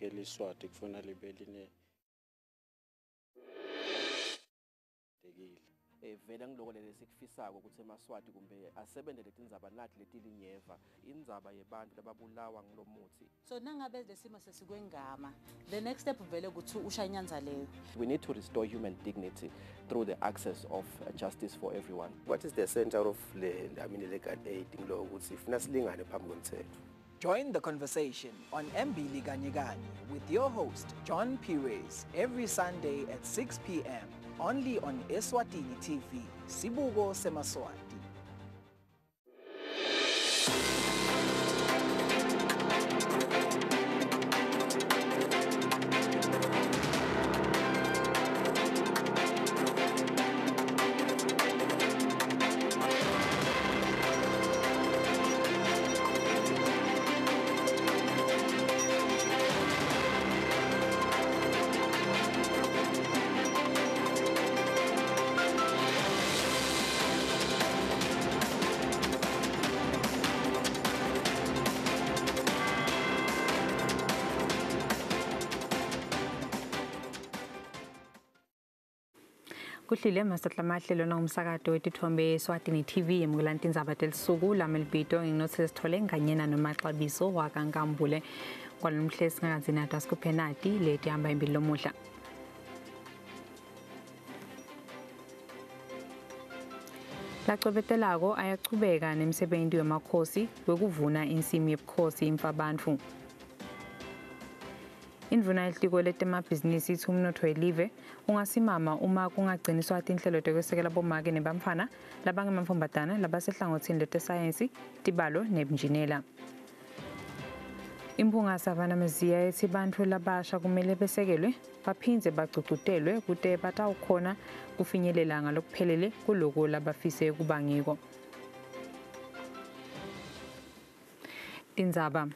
Lonke liswati kufuna libe line tekile. Vele ngiloko lele sikufisako ukuthi emaswati kumbe asebente letindzaba nathi letilinyeva indzaba yebantu lababulawa ngulomuthi. So nangabe lesimo sesikwengama, the next step vele ukuthi ushaye inyanza leyo. We need to restore human dignity through the access of justice for everyone. What is the center of the, I mean, legal aid ngilo ukuthi ifuna silingane phambi komthetho. Join the conversation on Mbili Kanye Kanye with your host John Pires every Sunday at 6 p.m. only on Eswatini TV. Sibuko Semaswati. Kuhlile masatla mahlelo nangumsakato wetithombe eSwatini TV yemukelani tindzaba telisuku lami libito nginothi sithole nganyena nomaxabiso wakaNkambule kwalomhle singakazinato asikuphenati leti hamba imbili lomuhla. Lacobetelako ayachubeka nemsebenzi wemakhosi wekuvuna insimi yebukhosi imfabantfu. Indvuna yelitiko letemabhizinisi ithi umnotfo welive ungasimama uma kungagciniswa tinhlelo tekwesekela bomake nebamfana labangemantfombatana labasehlangotsini letesayensi, tibalo nebunjinela. Imphunga Savannah Mziya ithi bantfu labasha kumele besekelwe baphindze bagcugcutelwe kute batawukhona kufinyelela ngalokuphelele kuloko labafise kuba ngiko. Tindzaba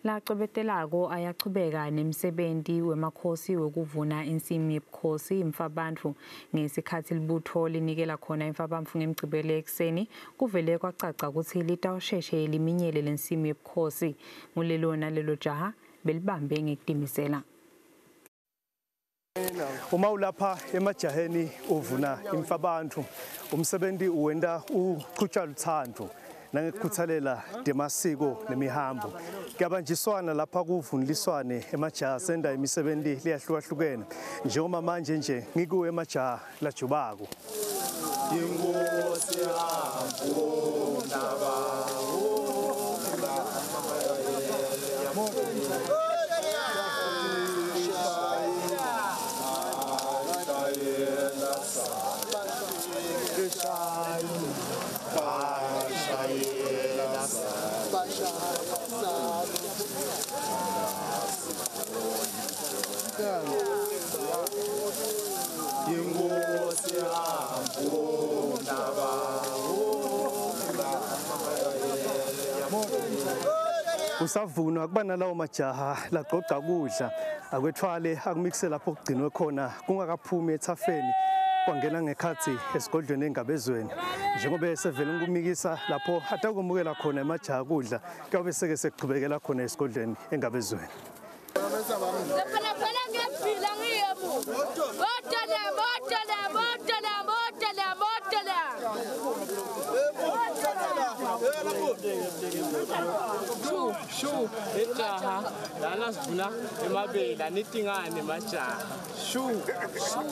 lacobetelako ayachubeka nemsebenzi wemakhosi wekuvuna insimi yebukhosi imfabantfu ngesikhathi libutho linikela khona imfabantfu ngemgcibelo ekuseni kuvele kwacaca ukuthi litawusheshe liminyele lensimi yebukhosi ngulelo nalelo jaha belibambe ngekutimisela. Uma ulapha emajaheni uvuna imfabantfu umsebenzi uwenda uqhutshwa luthando nangekukhuthalela demasiko nemihambo. Kuyabanjiswana lapha kuvunuliswane emajaha senda imisebenzi leyahlukahlukene njengoba manje nje ngikuwe emajaha lajubako. Inkosi Usavunwa kuba nalawo majaha lagqogqa kudla akwethwale akumikise lapho kugcinwe khona kungakaphumi ethafeni kwangena ngekhathi esigodlweni engabezweni njengoba sevele ngumikisa lapho atakumukela khona emajaha kudla kuyabe seke sekuchubekela khona esigodlweni engabezweni. Shu ejaha lana sivuna emabele anitingane majaha shu shu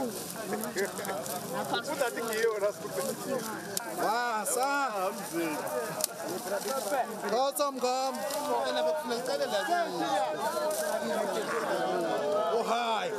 wasa Oh hi.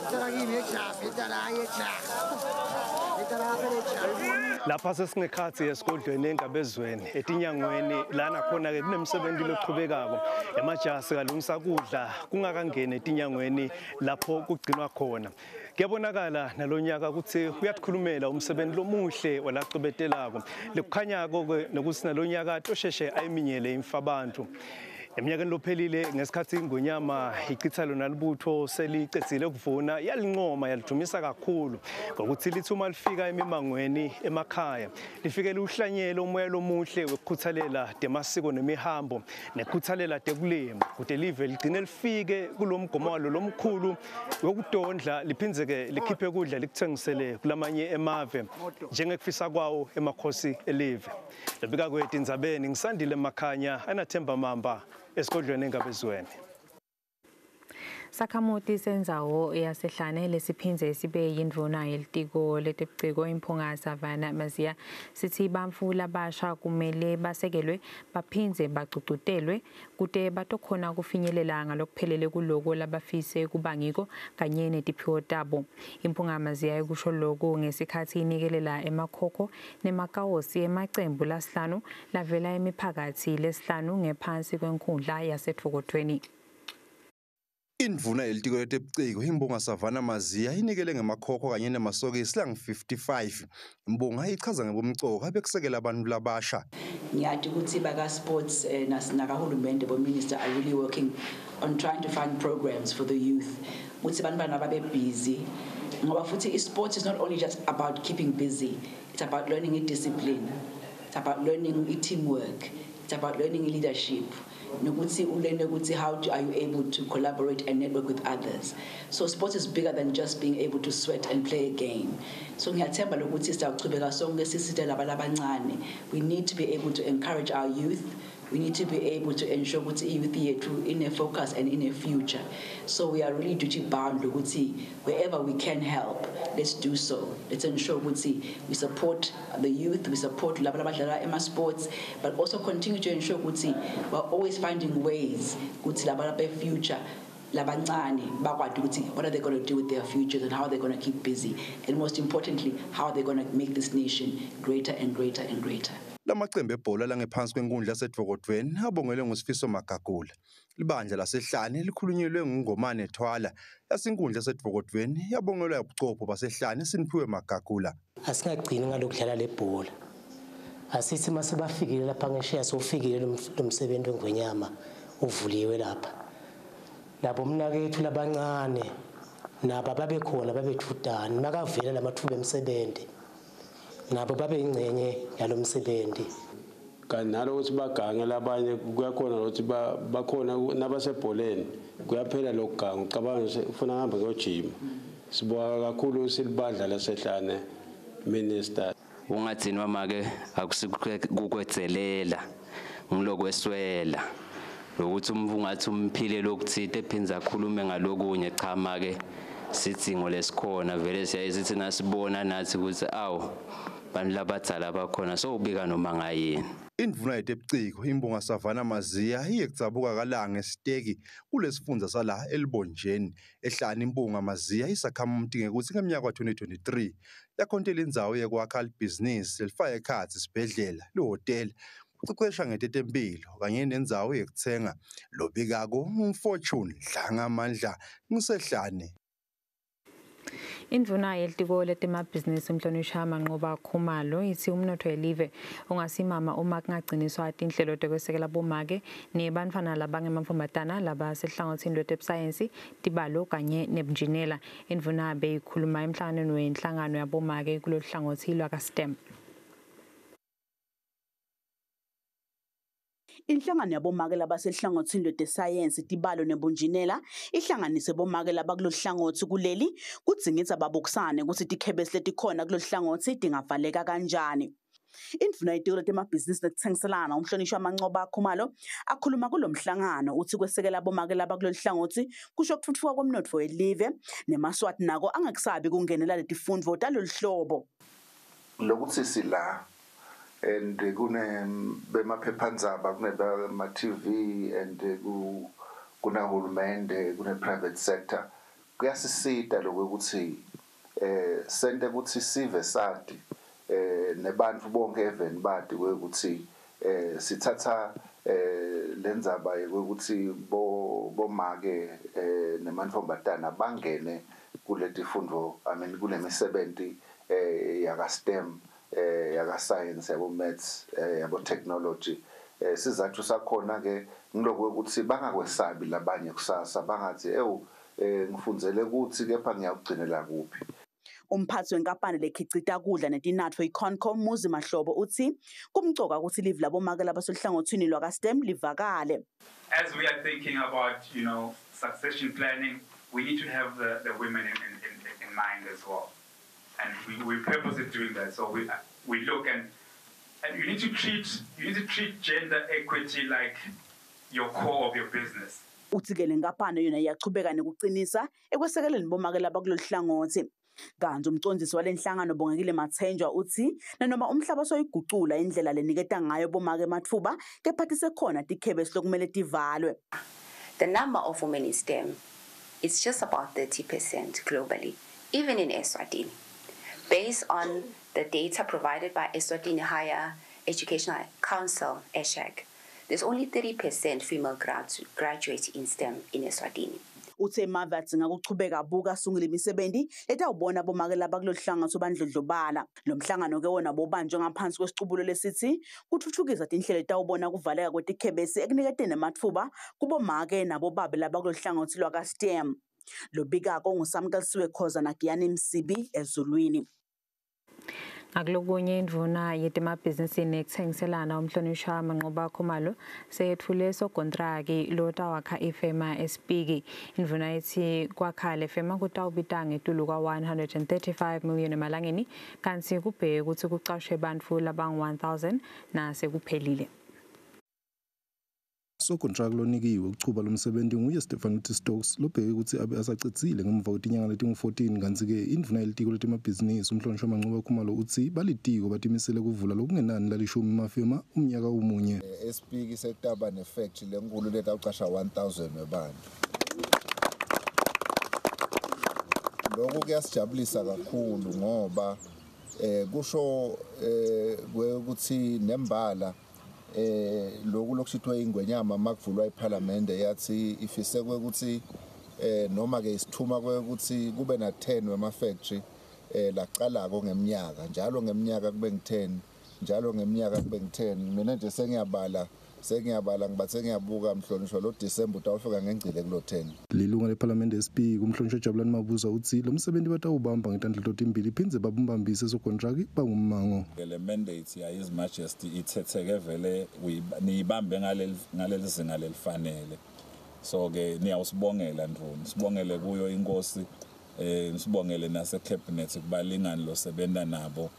Lapha sesingekhathi esigodlweni engabezweni etinyangweni lana khona ke kunemsebenzi loqhubekako emajaha sikalungisa kudla kungakangeni etinyangweni lapho kugcinwa khona. Kuyabonakala nalonyaka ukuthi uyakhulumela umsebenzi lomuhle walacobetelako lekukhanyako ke nokuthi nalonyaka tosheshe ayiminyele imfabantu. Eminyakeni lophelile ngesikhathi ingonyama ichitha lona libutho selicedzile ukuvuna yalincoma yalidumisa kakhulu ngokuthi lithi uma lifika emimangweni emakhaya lifike liwuhlanyele umoya lomuhle wekukhuthalela temasiko nemihambo nekukhuthalela tekulima kude live ligcine lifike kulo mgomo walo lomkhulu wokudondla liphindze-ke likhiphe kudla likuthengisele kulamanye emave njengekufisa kwawo emakhosi elive. Lobika kwetindzabeni ngisandile Makhanya anathemba Mamba esigodlweni eNgabezweni. Sakhamuti sendzawo yaseHlane lesiphindze sibe yindvuna yelitiko letebuciko Imphunga Savannah Maziya sithi bantfu labasha kumele basekelwe baphindze bagcugcutelwe kute batokhona kufinyelela ngalokuphelele kuloko labafise kuba ngiko kanye netiphiwo tabo. Imphunga Maziya ikusho loku ngesikhathi inikelela emakhokho nemakawosi emacembu lasihlanu lavela emiphakathi lesihlanu ngephansi kwenkhundla yaseThokothweni. Indvuna yelitiko letebuciko Imbonga Savannah Maziya inikele ngemakhokho kanye nemasokisi langu-55. Imbonga ichaza ngebumcoka bekusekela abantu labasha. Ngiyati ukuthi baka sports nakahulumende bo minister are really working on trying to find programs for the youth. Ukuthi bantwana babe busy. Ngoba futhi i-sports is not only just about keeping busy, it's about learning a discipline. It's about learning teamwork. It's about learning leadership. Nokuthi ulearn ukuthi how are you able to collaborate and network with others. So sports is bigger than just being able to sweat and play a game. So ngiyathemba lokuthi siyaqhubeka sonke sisite laba labancane. We need to be able to encourage our youth. We need to be able to ensure ukuthi youth yethu in a focus and in a future. So we are really duty bound ukuthi wherever we can help, let's do so. Let's ensure ukuthi we support the youth, we support laba labadlala ema sports, but also continue to ensure ukuthi we're always finding ways ukuthi laba labe future labancane bakwati ukuthi what are they going to do with their futures and how are they going to keep busy, and most importantly how are they going to make this nation greater and greater and greater. Lamacembe ebhola langephansi kwenkundla yaseDvokodvweni abongelwe nguSifiso Magagula. Libandla laseHlane likhulunyelwe nguNgomane Thwala. Yasinkundla yaseDvokodvweni yabongelwa ubucopho baseHlane Siniphiwe Magagula. Asingagcini ngalokudlala lebhola. Asithi mase bafikile lapha ngesheya sofikile lo msebenzi wengwenyama uvuliwe lapha. Labo mnakethu labancane nabo babe khona babethudana makavela lamathuba emsebenzi. Nabo babe ingcenye yalomsebenzi. Kanti nalokuthi bagange labanye kuyakhona ukuthi bakhona nabasebholeni kuyaphela lokuganga ucabanga nje ufuna ngihamba ngiyojima. Sibonga kakhulu silibandla laseHlane minister. Ungathinwa make akusikwetselela ngilokweswela lokuthi ungathi umphile lokuthite ephinza akhulume ngalokunye cha make sidzingo lesikhona vele siyaye nasibona nathi ukuthi awu bantu labadzala bakhona sowubika noma ngayini. Indvuna yetebuciko Imbonga Savannah Maziya iye kudzabuka kaLanga esiteki kulesifundza sala eLibonjeni. Ehlane Imbonga Maziya isakhamuti ngekuthi ngeminyaka wa-2023 yakhontela indzawo yekwakha libhizinisi lelifaka ekhatsi isibhedlela, lihhotela, kucecesha ngetetempilo kanye nendzawo yekutsenga. Lobikako Fortune Dlangamandla ngiseHlane. Indvuna yelitiko letemabhizinisi Mhlonishwa Manqoba Khumalo ithi umnotho welive ungasimama uma kungagciniswa tinhlelo tekwesekela bomake nebantfwana labangemantfombatana labasehlangothini lwetebusayensi, tibalo kanye nebunjinela. Indvuna beyikhuluma emhlanganweni wenhlangano yabomake kulolu hlangothi lwaka-STEM. Inhlangano yabomake labasehlangothini lwetesayensi, tibalo nebunjinela ihlanganise bomake labakulolu hlangothi kuleli kudzingidza babukisane ukuthi tikhebesi letikhona kulolu hlangothi tingavaleka kanjani. Indvuna yetiko letemabhizinisi nekuthengiselana umhlonishwa Manqoba Khumalo akhuluma kulo mhlangano uthi kwesekela bomake labakulolu hlangothi kusho kutfutfuka komnotfo welive nemaSwati nako angekusabi kungenela letifundvo talolu hlobo. Lokuthi sila and kune bemaphephandzaba kune bama TV and kunahulumende kune private sector kuyasisita lokuthi sente ukuthi sive sati nebantu bonke even bati ukuthi sithatha lenzaba ukuthi bomake nemantombazana bangene kuletifundo I mean kulemisebenzi yaka STEM yaka science yabo maths yabo technology Sizathu sakhona ke ngiloko ukuthi bangakwesabi labanye kusasa, bangathi ewu ngifundzele ukuthi kepha ngiyakugcinela kuphi. Umphathi wenkampani lekhicita kudla netinatfo iConcom Muzi Mahlobo utsi kumcoka kutsi livi labomake labaseluhlangothini lwaka-STEM livakale. As we are thinking about, succession planning, we need to have the women in mind as well. And we purposely doing that. So we look and you need to treat gender equity like your core of your business. Utsi-ke le nkampani yona iyachubeka nekucinisa ekwesekeleni bomake labakulolu hlangothi. Kanti umcondzisi walenhlangano Bongekile Mathenjwa utsi nanoma umhlaba soyigucula indlela leniketa ngayo bomake ematfuba, kepha tisekhona tikhebesi lokumele tivalwe. The number of women in STEM is just about 30% globally, even in Eswatini. Based on the data provided by Eswatini Higher Educational Council, ESHEC, there's only 30% female graduates in STEM in Eswatini. Uthe emave adzinga kuchubeka abuka asungule imisebenti letawubona bomake labakulolu hlangothi bandlondlobala. Lo mhlangano ke wona bobanjwe ngaphansi kwesicubulo lesitsi kutfutfukisa tinhlelo letawubona kuvaleka kwetikhebesi ekuniketeni ematfuba kubomake nabobabe labakulolu hlangothi lwaka-STEM. Lobikako nguSamkelisiwe Khoza naGiyani Msibi eZulwini. Akulokunye indvuna yetemabhizinisi nekutsengiselana umhlonishwa Manqoba Khumalo seyetfule sokontraki lotawakha ifema eSpiki. Indvuna ithi kwakha le fema kutawubita ngetulu kwa-135 million emalangeni, kantsi kubheke kutsi kucashwe bantfu labangu-1000 nasekuphelile. Sokontraki lonikiwe ukuchuba lomsebenzi nguye Stefanutti Stokes lobheke ukuthi abe asacedzile ngemuva kwetinyanga letingu-14. Kantsi-ke indvuna yelitiko letemabhizinisi umhlonishwa Manqoba Khumalo utsi balitiko batimisele kuvula lokungenani lalishumi emafema umnyaka umunye. Espiki sekutaba nefactory lenkulu letawucasha 1000 webantu. Lokhu kuyasijabulisa kakhulu ngoba kusho ukuthi nembala lokhu lokushithwa ingwenyama makuvulwa iParliament yathi ifise ukuthi noma ke isithuma ukuthi kube na 10 wema factory laqalako ngeminyaka, njalo ngeminyaka kube ngi10, njalo ngeminyaka kube ngi10. Mina nje sengiyabala ngibathe ngiyabuka mhlonishwa lo December utawufika ngengcile kulo 10. Lilunga leParliament SP kumhlonishwa Jabulani Mabuza utsi lo msebenzi batawubamba ngetandla totimbili phindze babumbambise sokontraki bangummango. Le mandate ya His Majesty ithetheke vele niyibambe ngaleli zinga lelifanele. So ke niyawusibongela ndvuna, sibongele kuyo inkosi, sibongele nase cabinet kubalingani losebenza nabo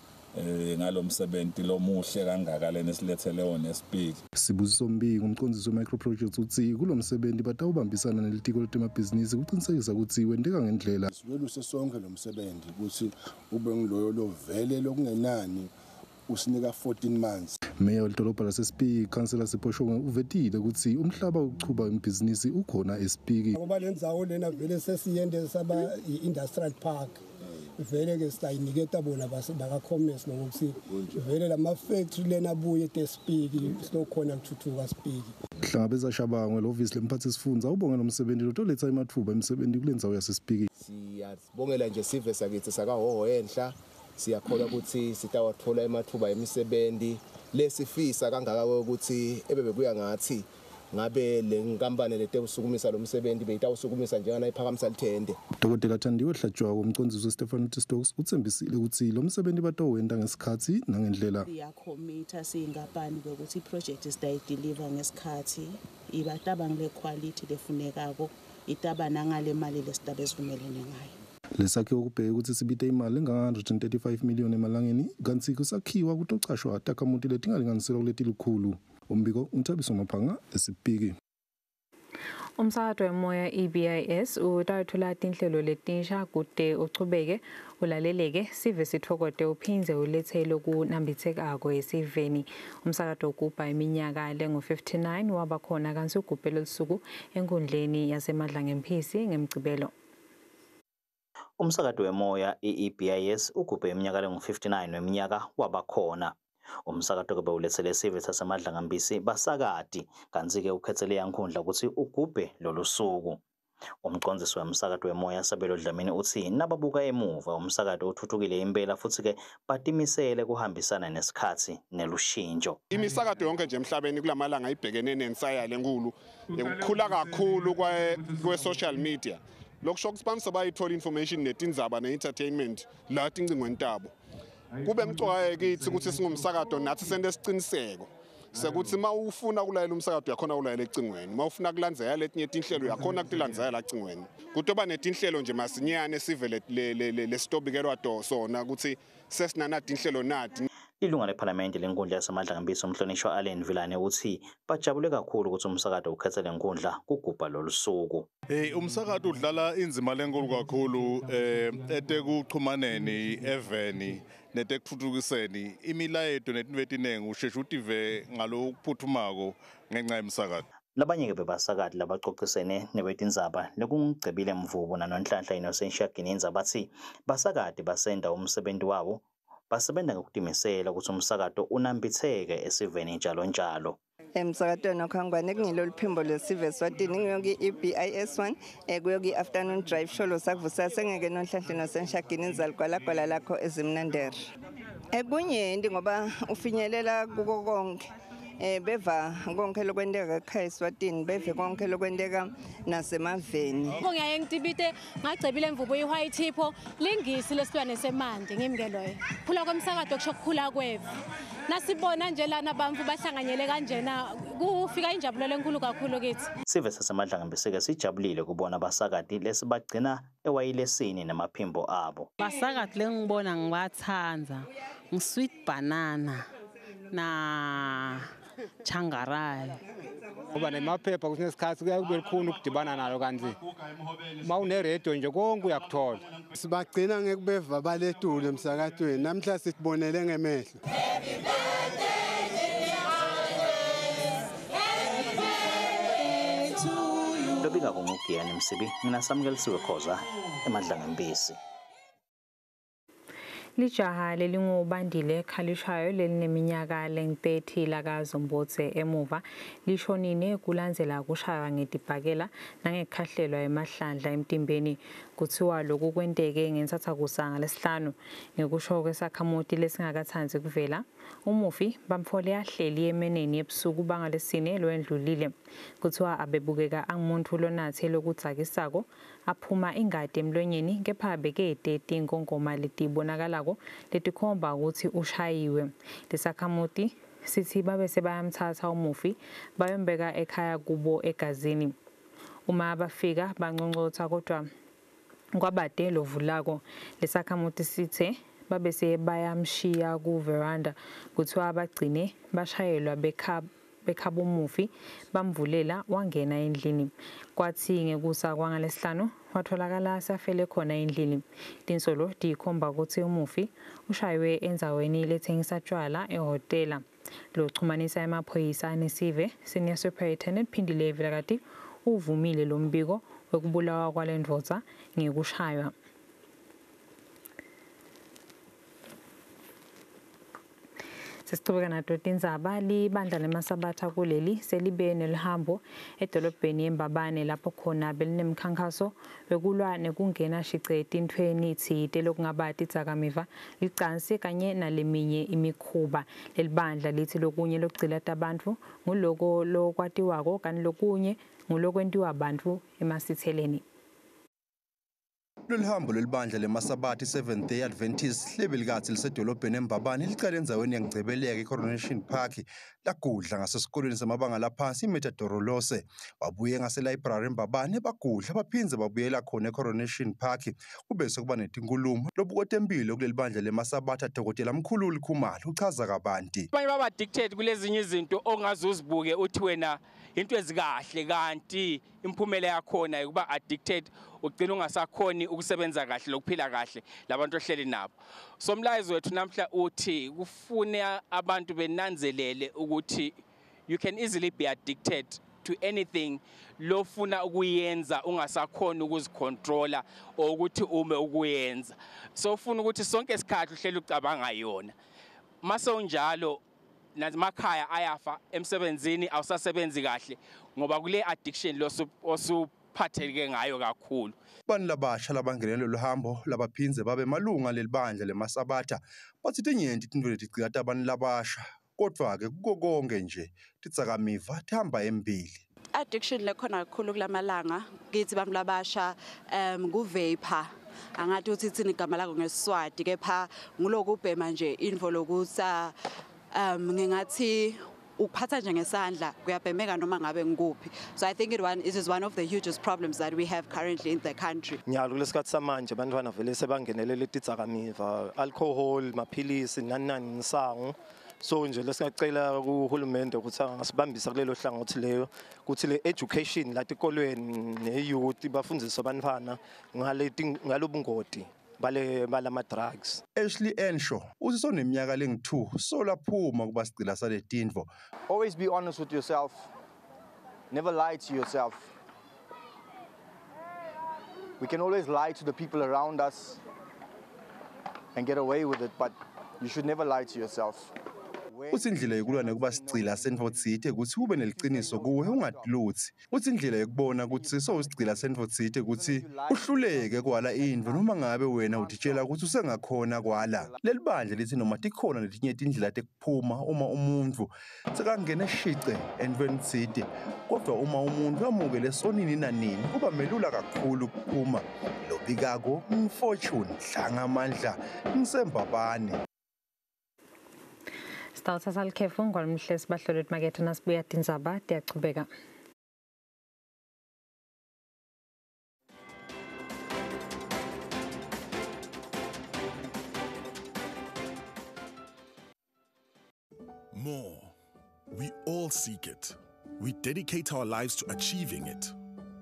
ngalomsebenzi lomuhle kangaka lena silethele wona eSpiki. Sibusiso Mbiko umcondzisi we-Micro Projects utsi kulomsebenzi batawubambisana nelitiko letemabhizinisi kuqinisekisa kutsi wenteka ngendlela. Siweluse sonke lo msebenzi ukuthi ube ngiloyo lovele lokungenani usinika 14 months. Meya welidolobha laseSpiki Councillor Sipho Shongwe uvetile kutsi umhlaba wokuchuba ibhizinisi ukhona eSpiki. Ngoba lendzawo lena vele sesiyende saba i-industrial park. Vele ke siyayiniketa bona baka-commerce nokuthi vele lama factory lena abuye eSpiki silokhona kuthuthuka Spiki. Hlangabeza Shabangu lehhovisi lemphathi sifundza ubonge lomsebenzi lotoletsa ematfuba emsebenzi kulendzawo yaseSpiki. Siyabongela nje sive sakithi sakaHhohho enhla, siyakholwa ukuthi sitawathola ematfuba emisebenzi lesifisa kangaka ukuthi ebebekuya ngathi ngabe le nkampani letewusukumisa lo msebenzi beyitawusukumisa njengana iphakamisa lithende. Dr. Thandiwe Hlatshwako umcondzisi weStefanutti Stokes utsembisile kutsi lo msebenzi batowenta ngesikhatsi nangendlela. Siyakhomitha siyinkampani ukuthi iproject sitayideliver ngesikhathi ibataba ngile quality lefunekako itaba nangale mali lesitabe sivumelene ngayo. Lesakhiwo kubheke ukuthi sibite imali enga-135 million emalangeni, kantsi kusakhiwa kutocashwa takhamuti letingalinganiselwa kuletilikhulu. Umbiko uNthabiso Maphanga eSipiki. Umsakato wemoya EBIS utawuthola tinhlelo letinsha kute uchubeke ulaleleke sive sithokote uphindze ulethe lokunambitsekako esiveni. Umsakato ugubha iminyaka lengu-59 waba khona kantsi ugubhele lusuku enkundleni yaseMadlangemphisi ngemgcibelo. Umsakato wemoya EBIS ugubhe iminyaka lengu-59 weminyaka waba khona. Umsakato ke bewulethele sive saseMadlangambisi basakati kantsi-ke ukhetsele yankhundla kutsi ugubhe lolu suku. Umcondzisi wemsakato wemoya Sabelo Dlamini utsi nababuka emuva umsakato uthuthukile impela futsi-ke batimisele kuhambisana nesikhatsi nelushintsho. Imisakato yonke nje emhlabeni kulamalanga ibhekene nensaya lenkulu ukukhula kakhulu kwe-social media. Lokusho kutsi bantfu sebayithola information netindzaba ne-entertainment la tincingweni tabo. Kube mcoka kithi ukuthi singumsakato nathi sente siciniseko sekuthi uma ufuna ukulalela umsakato uyakhona ukulalela ecingweni, uma ufuna kulandzela letinye tinhlelo uyakhona kutilandzela ecingweni. Kutoba netinhlelo nje masinyane sive lesitobikelwa sona ukuthi sesinanati inhlelo nati. Ilunga lephalamende lenkundla yaseMadlangambiso umhlonishwa Allen Vilane uthi bajabule kakhulu ukuthi umsakato ukhethe lenkundla kugubha lolu suku. Hey, umsakato udlala inzima lenkulu kakhulu etekuxhumaneni eveni netekuthuthukiseni imilayeto netinto etinengi usheshe utive ngalokuphuthumako ngenxa yemsakato. Labanye-ke bebasakati labacocisene nebetindzaba lekungugcebile Mvubu naNonhlanhla Innocentia Ginindza batsi basakati basenda umsebenzi wabo basebenza ngokutimisela ukuthi umsakato unambitheke esiveni njalo njalo. Emsakatweni okhangwane kungilo liphimbo lesive Eswatini ngiyoki EBIS 1 kuyoki afternoon drive show lo sakuvusa sengeke Nonhlanhla Innocentia Ginindza ligwalagwala lakho ezimnandere. Ekunyenti ngoba ufinyelela kuko konke. Beva konke lokwenteka ekhaya Eswatini, beve konke lokwenteka nasemaveni. Ngiyaye ngitibite ngagcebile Mvubu i-white hippo lingisi lesilwane semandi ngimke loyo. Khula kwemsakato kusho kukhula kwevu. Nasibona nje lana abantu bahlanganyele kanjena kufika injabulo lenkulu kakhulu kithi. Sive saseMadlangambiseke sijabulile kubona abasakati lesibagcina ewayilesini namaphimbo abo. Basakati lengibona ngibatsandza ngi-sweet banana na Changarai. Ngoba nemaphepha kunesikhathi kuyaye kube lukhuni ukudibana nalo kanti uma uneredio nje konke uyakuthola. Sibagcina ngekubeva baletule emsakatweni namhla sitibonele ngemehlo. Lobika kungugiyani Msibi, mina Samukelisiwe Khoza eMadlangambisi. Lijaha lelingubandile Khalishayo lelineminyaka leng-30 lakaZombodze emuva lishonile kulandzela kushaywa ngetibhakela nangekukhahlelwa emahlandla emtimbeni. Kuthiwa lokhu kwenteke ngentsatsakusa ngalesihlanu. Ngekusho kwesakhamuti lesingakatsandzi kuvela, umufi bamtfole ahleli emeneni ebusuku bangalesine lowendlulile. Kuthiwa abebukeka angumuntu lonathe lokudzakisako aphuma ingati emlonyeni kepha bekete tingongoma letibonakalako letikhomba ukuthi ushayiwe. Lesakhamuti sithi babe sebayamthatha umufi bayombeka ekhaya kubo egazini. Uma bafika banconcotha kodwa kwabade lovulako. Lesakhamuti sithe babe sebayamshiya ku veranda. Kuthiwa bagcine bashayelwa bekhaba umufi bamvulela wangena endlini. Kwathi ngekusa kwangalesihlanu watholakala safele khona endlini. Tinsolo tikhomba ukuthi umufi ushaywe endzaweni letsengisa tjwala ehhotela. Lochumanisa emaphoyisa anesive Senior Superintendent Phindile Vilakati uvumile lo mbiko wekubulawa kwalendvodza ngekushaywa. Sesichubeka nato tindzaba. Libandla lemasabatha kuleli selibe nelihambo edolobheni eMbabane lapho khona belinemkhankaso wekulwa nekungena shice etintfweni tsite lokungaba tidzakamiva, licansi kanye naleminye imikhuba. Lelibandla lithi lokunye lokugcilata bantfu nguloko lokwatiwako kanti lokunye ngulokwentiwa bantfu emasitseleni. Lolu hambo lwelibandla lemasabatha i-Seventh Day Adventist libelikatsi lisedolobheni eMbabane licale endzaweni yangcebeleka i-Coronation Park lagudla ngasesikolweni samabanga laphansi iMetadorolose. Babuye ngase-library eMbabane bagudla baphindze babuyela khona e-Coronation Park kube sekuba netinkulumo. Lobukwetempilo kuleli bandla lemasabatha Dr. Mkhululi Khumalo uchaza kabanti. Abanye baba addicted kulezinye izinto ongaze uzibuke uthi wena into ezikahle kanti imphumela yakhona ukuba addicted ugcina ungasakhoni ukusebenza kahle lokuphila kahle labantu ohleli nabo. So umlayezo wethu namhla uthi kufune abantu benanzelele ukuthi you can easily be addicted to anything lofuna ukuyenza ungasakhoni ukuzicontrola or ukuthi ume ukuyenza. So ufuna ukuthi sonke isikhathi uhlele ucabanga yona. Mase unjalo namakhaya ayafa, emsebenzini awusasebenzi kahle ngoba kule addiction osu Lesiphatheleke ngayo kakhulu. Bani labasha labangenele lolu hambo labaphindze babe malunga lelibandla lemaSabatha bathi tinyenti tintfo letigcilata bani labasha, kodvwa-ke kuko konke nje tidzakamiva tihamba embili. Addiction lekhona kakhulu kulamalanga kithi bantu labasha ku-vapor, angathi uthi ithini igama lako ngeSiswati, kepha ngulokubhema nje intfo lokusa ngingathi ukuphatha nje ngesandla kuyabhemeka noma ngabe ngikuphi. So I think it is one of the hugest problems that we have currently in the country. Nyalo kulesikhathi samanje bantwana vele sebangenelele tidzakamiva, alcohol, maphilisi, nani nani, insangu. So nje lesingacela kuhulumende ukuthi angasibambisa kulelo hlangothi leyo, ukuthi le education latikolweni ne-youth bafundiswe abantwana ngalobungoti bale balama drugs. Ashley Enshaw uthi soneminyaka lengu-2 solaphuma kuba sigcila sale tintfo. Always be honest with yourself. Never lie to yourself. We can always lie to the people around us and get away with it, but you should never lie to yourself. Uthi indlela yokulwa nekuba sigcila sentfo tsite kutsi ube neliciniso kuwe, ungatilutsi. Uthi indlela yokubona kutsi sowusigcila sentfo tsite kutsi uhluleke kwala intfo noma ngabe wena utitshela kutsi usengakhona kwala. Leli bandla lithi noma tikhona letinye tindlela tekuphuma uma umuntfu sekangene shice entfweni tsite, kodvwa uma umuntfu amukele sonini nanini kuba melula kakhulu kuphuma. Lobikako Fortune Dlangamandla, ngiseMbabane. Sitawuthatha likhefu ngolomhle sibahlole emakethe, nasibuya tindzaba tiyachubeka. More. We all seek it. We dedicate our lives to achieving it.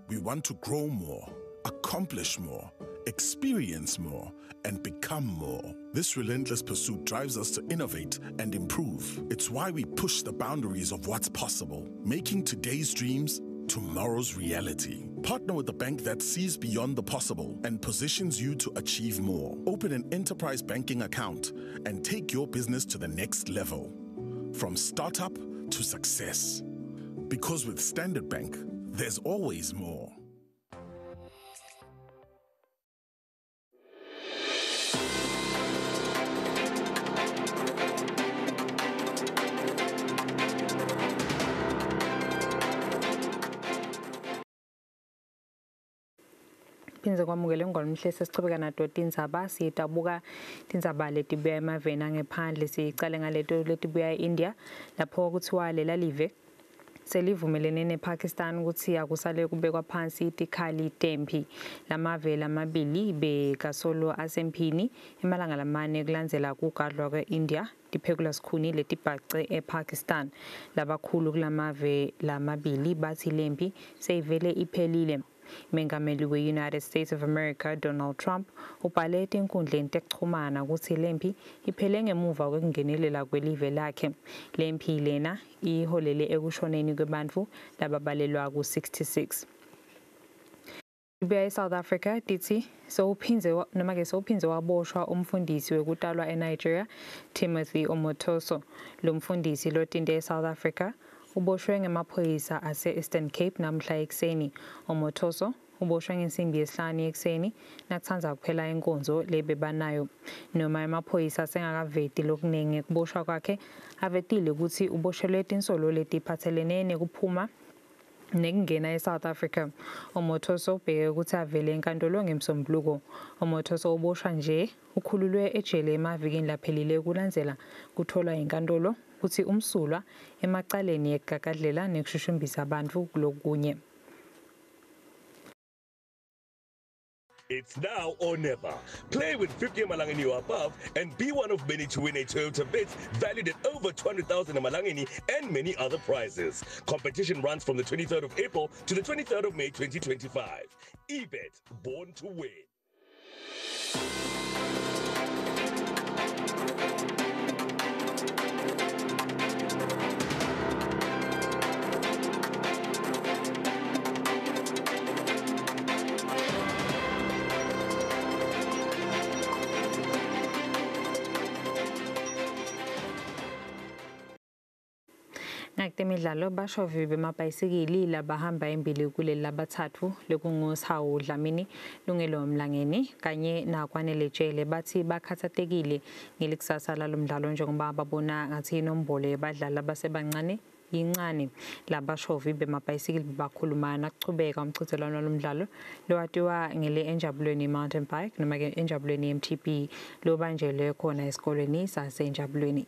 We want to grow more, accomplish more, experience more, and become more. This relentless pursuit drives us to innovate and improve. It's why we push the boundaries of what's possible, making today's dreams tomorrow's reality. Partner with the bank that sees beyond the possible and positions you to achieve more. Open an enterprise banking account and take your business to the next level. From startup to success. Because with Standard Bank, there's always more. Phindze kwamukele ngolomhle sesichubeka nato tindzaba. Sitabuka tindzaba letibuya emaveni angephandle, sicale ngaleto letibuya e-India lapho kuthiwa lela live selivumelene nePakistan ukuthi akusale kubekwa phansi tikhali temphi. Lamave lamabili bekasolo asemphini emalanga lamane kulandzela kugadlwa kwe-India tiphekula sikhuni letibhace ePakistan. Labakhulu kulamave lamabili bathi lempi seyivele iphelile. Mengameli we-United States of America Donald Trump ubhale etinkundleni tekuchumana kutsi lempi iphele ngemuva kwekungenelela kwelive lakhe. Lempi lena iholele ekushoneni kwebantfu lababalelwa ku-66. Ibuya eSouth Africa ditsi sowuphindze noma-ke sowuphindze waboshwa umfundisi wekutalwa eNigeria Timothy Omotoso. Lo mfundisi lotinte eSouth Africa uboshwe ngemaphoyisa ase-Eastern Cape namhla ekuseni. Omotoso uboshwe ngensimbi yesihlanu ekuseni nakutsandza kuphela inkonzo lebebanayo. Noma emaphoyisa asengakaveti lokuningi ngekuboshwa kwakhe, avetile kutsi uboshelwe tinsolo letiphatselene nekuphuma nekungena eSouth Africa. Omotoso ubheke ukuthi avele enkantolo ngemsombuluko. Omotoso uboshwa nje ukhululwe ejele emavikini laphelile kulandzela kutholwa inkantolo kutsi umsulwa emacaleni ekugagadlela nekushushumbisa bantfu kulokunye. It's now or never. Play with 50 Emalangeni or above and be one of many to win a Toyota Vitz valued at over 200,000 Emalangeni and many other prizes. Competition runs from the 23rd of April to the 23rd of May 2025. eBet, born to win. Nakutemidlalo bashovi bemabhayisikili labahamba embili kuleli labathathu lekunguSihawu Dlamini, Lungelo Mlangeni kanye naKwanele Jele bathi bakhathatekile ngelikusasa lalomdlalo njengoba babona ngathi inombolo yabadlali abasebancane yincane. Labashovi bemabhayisikili bakhuluma nakuchubeka umchudzelwano lomdlalo lowatiwa ngele Enjabulweni Mountain Bike noma ke Enjabulweni MTB lobanjelwe khona esikolweni saseNjabulweni.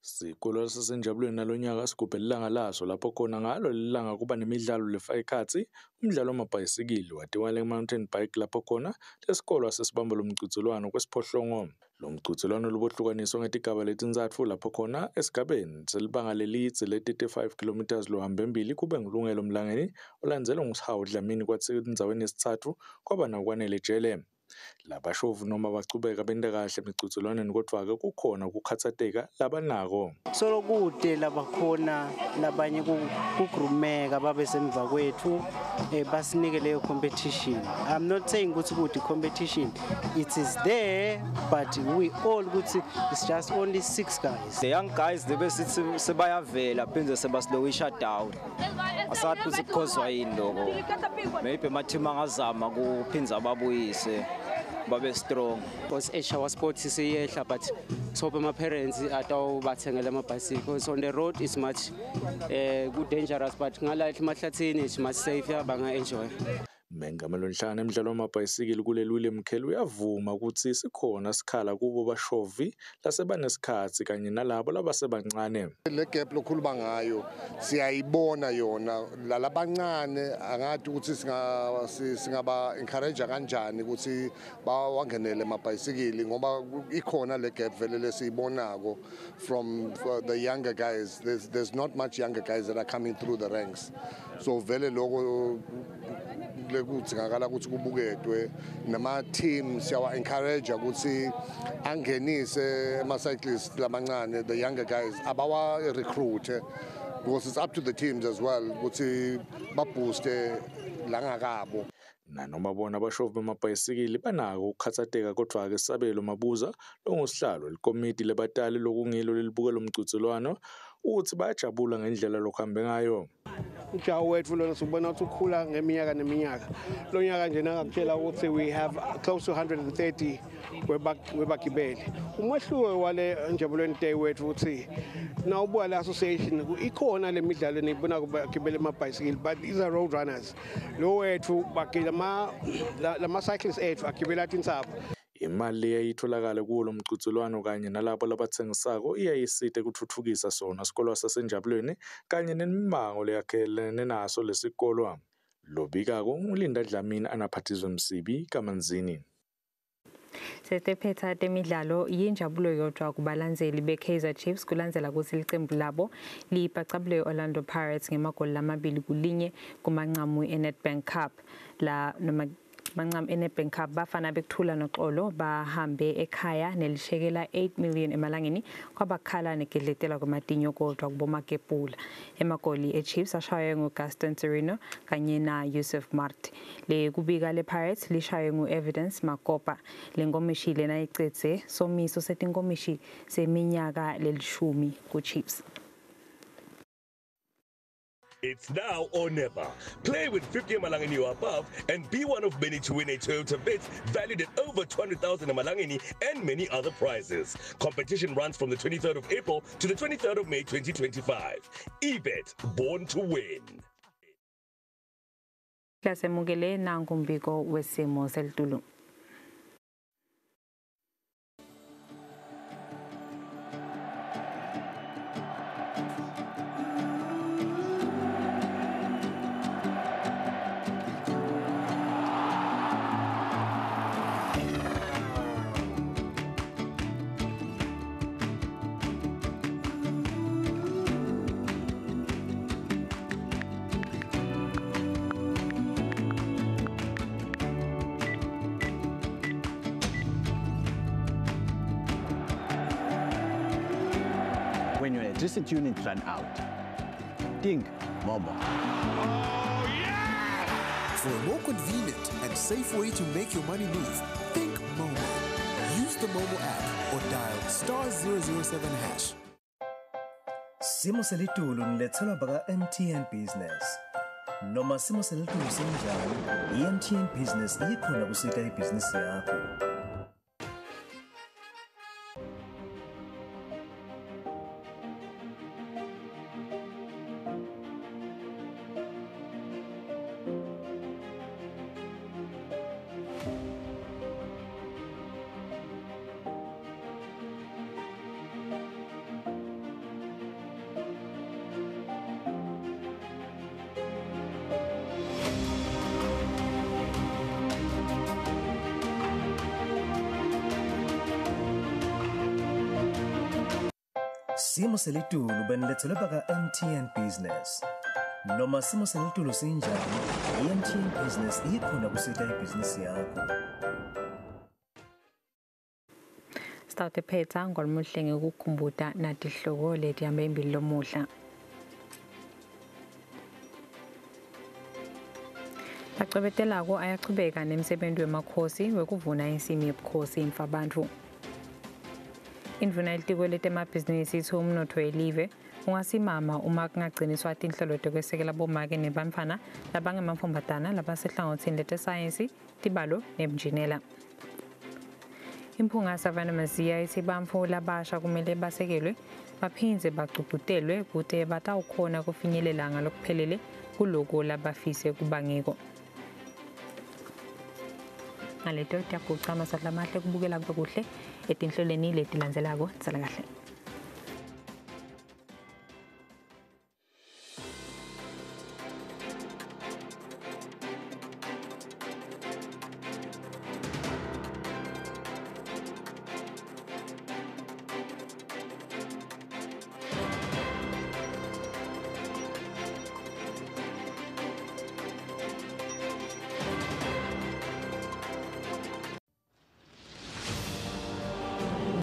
Sikolo saseNjabulweni nalonyaka sigubhela ilanga laso lapho khona ngalo lelanga kuba nemidlalo lefaka ekhatsi umdlalo wamabhayisikili watiwa le-mountain bike lapho khona lesikolo sesibamba lo mchudzelwano kwesiphohlongo. Lo mchudzelwano lubohlukaniswa ngetigaba letintsatfu lapho khona esigabeni selibanga lelidze le-35 km lohamba embili kube nguLungelo Mlangeni olandzelwa nguSihawu Dlamini kwatsi endzaweni yesitsatfu kwaba naKwanele Jele. Labashovu noma bachubeka benta kahle emichudzelwaneni kodvwa-ke kukhona kukhatsateka labanako. Solo kude labakhona labanye kugrumeka babe semva kwethu basinike leyo competition. I'm not saying ukuthi kude competition, it is there, but we all ukuthi it's just only 6 guys. The young guys bese sebayavela phindze sebasilowisha down. Asathi ukuthi kukhozwa yini lokho. Maybe ama-team angazama kuphinza ababuyise babe strong. Because our sports siyehla, but so my parents atawubathengela amabhayisikili because on the road is much good dangerous, but ngala emahlathini it's much safer, banga enjoy. Mengameli wenhlangano emidlalo wamabhayisikili kuleli William Kelly uyavuma ukuthi sikhona sikhala kubo bashovi lasebanesikhatsi kanye nalabo labasebancane. Le gap lokhuluma ngayo siyayibona yona lalabancane angathi ukuthi singaba encourage kanjani ukuthi bawangenele amabhayisikili ngoba ikhona le gap vele lesiyibonako from the younger guys. There's not much younger guys that are coming through the ranks, so vele lokho lekudzingakala ukuthi kubuketwe nama team siyawa encourage ukuthi angenise ama cyclists lamancane, the younger guys abawa recruit, because it's up to the teams as well ukuthi babooste langakabo. Nanoma bona abashovi bemabhayisikili banako ukukhathateka kodwa-ke Sabelo Mabuza longusihlalo likomiti lebatali lokungilo lelibuke lomchudzelwano uthi bayajabula ngendlela lokuhambe ngayo. Umjaho wethu lona sibona ukuthi ukhula ngeminyaka neminyaka. Lo nyaka nje nangakutshela ukuthi we have close to 130 webagibeli. Umehluko wale Njabulweni Day wethu ukuthi nawubuka le association ikhona le midlalo enibona kubagibela amabhayisikili, but these are road runners. Lo wethu bagila lama cyclists ethu agibela tinsapho. Imali leyayitholakala kuwo lo mchudzelwano kanye nalabo labathengisako iyayisita ekutfutfukisa sona sikolo saseNjabulweni kanye nemimango leyakhelene naso lesikolwa. Lobikako nguLinda Dlamini anaphathizwe Msibi kaManzini. Setephetha temidlalo yinjabulo yodwa kubalandzeli beKaizer Chiefs kulandzela kutsi licembu labo libhacabule Orlando Pirates ngemagoli 2-1 kumancamu eNedbank Cup. La noma mancamu eNedbank Cup bafana bekuthula noxolo bahambe ekhaya nelishekela 8 million emalangeni kwabakhala negedletela kwamatinyo kodwa kubomakepula. Emagoli eChiefs ashaywe nguGaston Sereno kanye na Yusuf Mart. Le kubika le Pirates lishaywe nguEvidence Makopa. Le nkomishi lena icetse somiso setinkomishi seminyaka lelishumi kuChiefs. It's now or never. Play with 50 Emalangeni or above and be one of many to win a Toyota Vitz valued at over 200,000 Emalangeni and many other prizes. Competition runs from the 23rd of April to the 23rd of May 2025. eBet, born to win. Lasemukele nangumbiko wesimo selitulu. When your electricity unit run out, think MoMo. Oh, yeah! For a more convenient and safe way to make your money move, think MoMo. Use the MoMo app or dial *007#. Simo selitulu nilethelwa baka-MTN Business. Noma simo selitulu sinjani, i-MTN Business ikhona kusita ibhizinisi yakho. Simo selitulu benilethelwe baka-MTN Business. Noma simo selitulu sinjani, i-MTN Business ikhona kusita ibhizinisi yakho. Sitawutiphetsa ngolumuhle ngekukhumbuta natihloko letihambe embili lomuhla. Lacebetelako ayachubeka nemsebenti wemakhosi wekuvuna insimi yebukhosi imfabantfu. Indvuna yelitiko letemabhizinisi itsi umnotfo welive ungasimama uma kungagciniswa tinhlelo tekwesekela bomake nebantfwana labangemantfombatana labasehlangotsini letesayensi, tibalo nebunjinela. Imphunga Savannah Maziya itsi bantfu labasha kumele basekelwe baphindze bagcugcutelwe kute batawukhona kufinyelela ngalokuphelele kuloko labafise kuba ngiko. Ngaleto tiyaguca amaswati lamahle kubukela kube kuhle etinhlelweni letilandzelako. Tsala kahle.